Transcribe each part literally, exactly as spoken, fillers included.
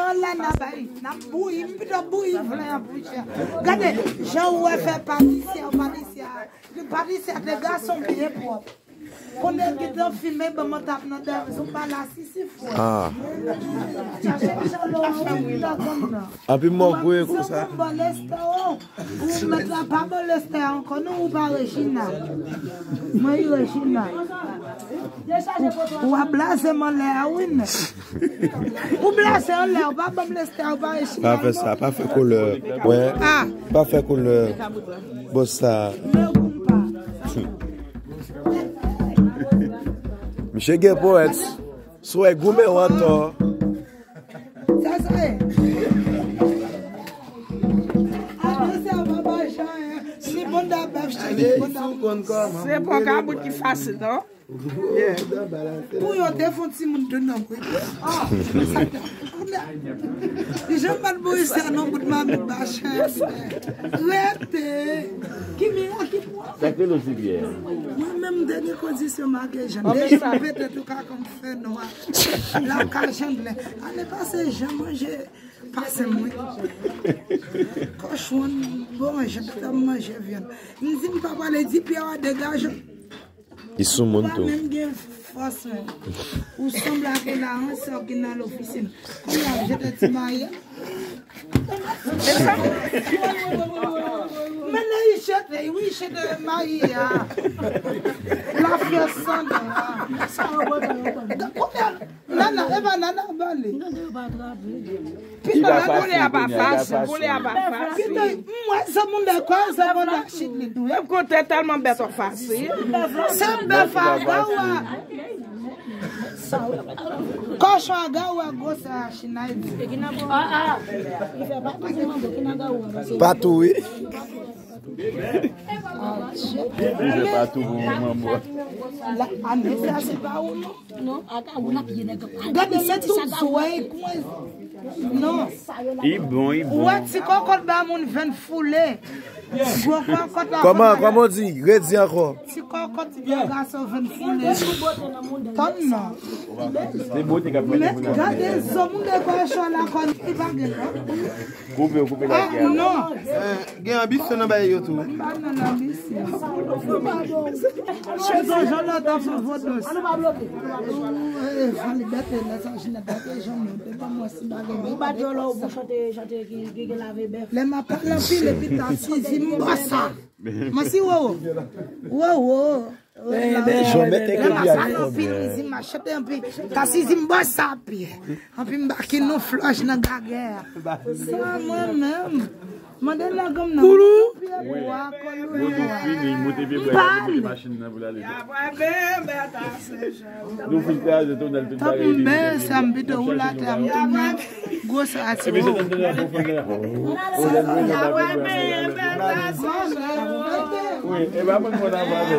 La n ap bay, n ap bouyi, m pito bouyi vle an pou chè. Gade, jan ou wè fè Patricia, Patricia, Patricia te gason byen pwòp. Konnen ki tan fimen ban mwen tap nan dèyè, sou pa la sisi fwè. Ah. Chache chalò, wi, nan gòm nan. Anpi mwen gwe konsa. Bon, lèstè, oh. Ou mèt la pa bon lèstè ankò, non, ou pa Regina. Mwen, Regina. Ou, ou ap blaze m anlè a, wi, nèg. Ou blaze anlè, ou pa ban m lèstè, ou pa Regina. Pa fè sa, pa fè koulè. Wè. Ah. Pa fè koulè. Bon, sa. Mwen, ou pa. Misye gen powèt. Swè goumen w antò. Sa, sa ye. Atò, se yon papa jan, hein. Si bonda bèf, cheri, bonda. Se pran kabout ki fasil, non? Pou yo te fon timoun tou non, wi. Jan bat Boris sa non, bout mamit ba chè. Rete. Ki mi a ki pwa? Sa ke lo si byen. Mwen menm, dènye kondisyon make jan. Depi pete tou ka konn fè nwa. La ka jan lè. Ane pase, jan manje pase mwen. Kochon, bon, jan pete manje vyann. M di m pa pale, di Pyè a degaje. Li sou moun tou. Ou pa menm gen fòs, men. Ou sanble ak la, an sè ki nan lofisin. Kounye a, jete ti mayi a. Men lè li chete, wi, chete mayi a. La fyè san nan a. Kounye a, Nana, e pa Nana bale. Pito, Nana, kounye a pa fasil, kounye a pa fasil. Pito, m wè se moun de kò, se moun de chit li tou. Menm kote tèlman bèt an fasil. Se bèf a gawa. Kochon a gawa, gwosè a chinay di. Pa tou, wi. Li fè pa tou pou manbo. La, ane sa, se pa ou, non. Non, aga ou la piye nèg. Gade, men tout zwe kwen. Non. Li bon, li bon. Ou wè ti kòkòt ba moun venn foule. Gwo kòkòt la. Kòman, kòman w di? Redi ankò. Ti kòkòt ti byen gason venn foule. Tann non. Se bote k ap mete moun nan. Gade zo moun de kòchon la kòn li pa gen non. Koupe, koupe la. Ah, non. Eh, gen anbisyon nan bagay yo tou. M pa nan anbisyon. Chèzo Jonathan fè vodous. Eh, Fally Berthe, lè sa Ginette Berthe, Jean Mode, pa mwen si bagay. Ou pa di yo lè ou pou chante, chante ki, ki gen lave bèf. Lè m ap pale anpil, epi ta sizi m bò sa. Mwen si wowo. Wowo. Jan mete ke pi a fò byen. Anpi m chante anpi. Kasizi m bò sa pi. Anpi m baki nou flòj nan gagè. Sa mwen menm. Mande nan gòm nan. Koulou. Wi. Vodou fini, moute pye bwa, moute machin nan pou l ale. Nou fin kraze tonèl tout bagay. Tanpri m ben sa m pito woule atè a m tounen. Gwosè a ti wo. Wi, e pa moun moun ap pale.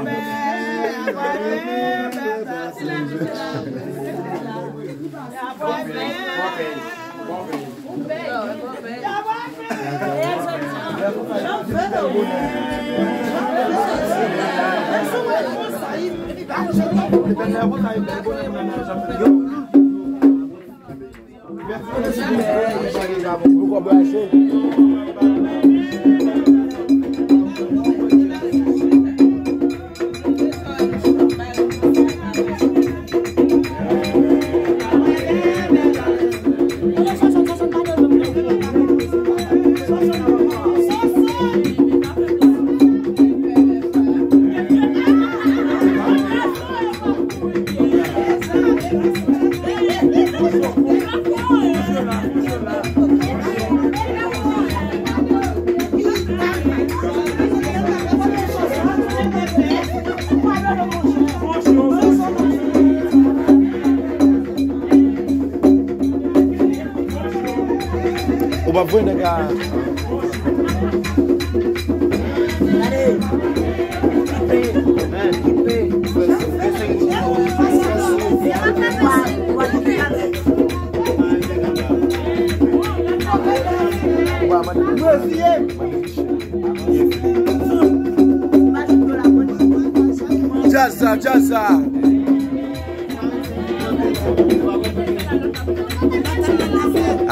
Ou p ap voye nèg la. Djaz sa, djaz sa.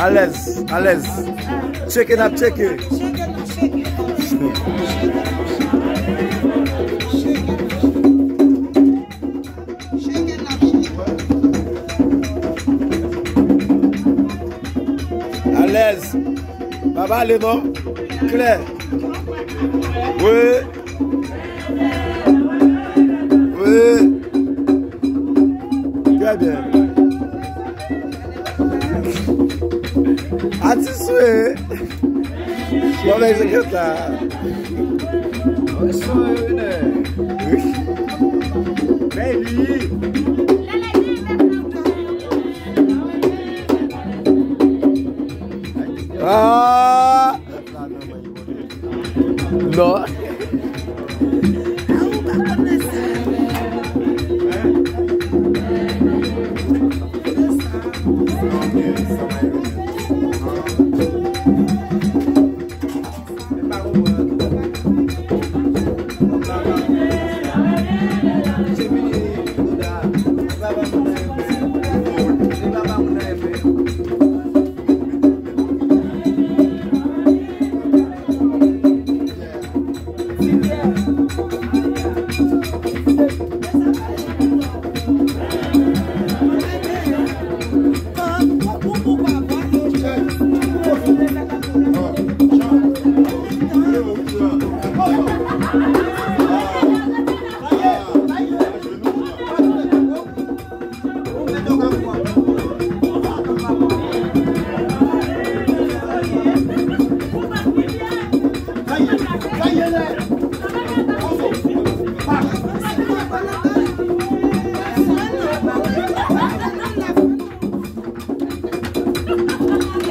Alèz, alèz. Tcheke n ap tcheke. Alèz. Pa pale non. Klè. Wi. Wi. Trè byen. Atis wi. Bon, men se konsa. Wi. Baby. Ah! Non.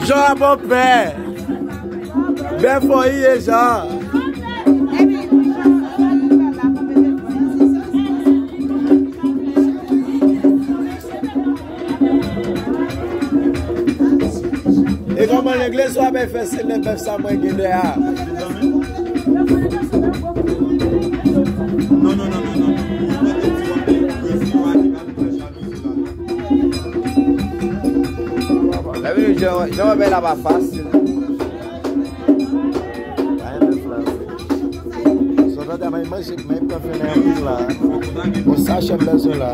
Jan a bòpè. Bèl fò i ye, Jan. E kòman legliz w ap fè se lè bèf sa mwen gen dèyè a? Non, non, non, non, non. Ou pa te di w ap fè resi w a li pa fè sa. Lè vini jan, jan wè bagay la pa fasil. Pa gen bèf la. Sòt la, manje, men pran fè nan anpil la. Bon, sa chèf bezwen la.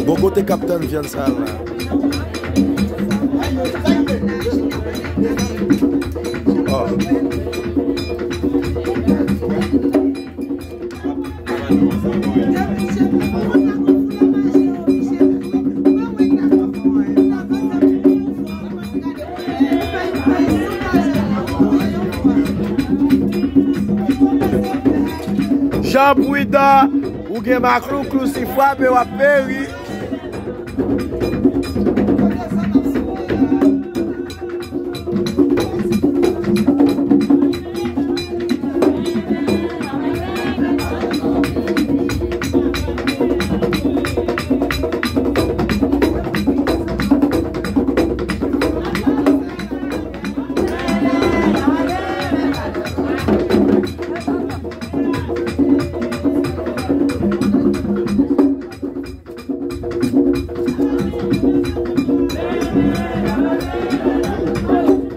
Bon, kote k ap tann vyann sa la? Oh. Jan Pridan, ou gen maklouklou, si frape w ap peri.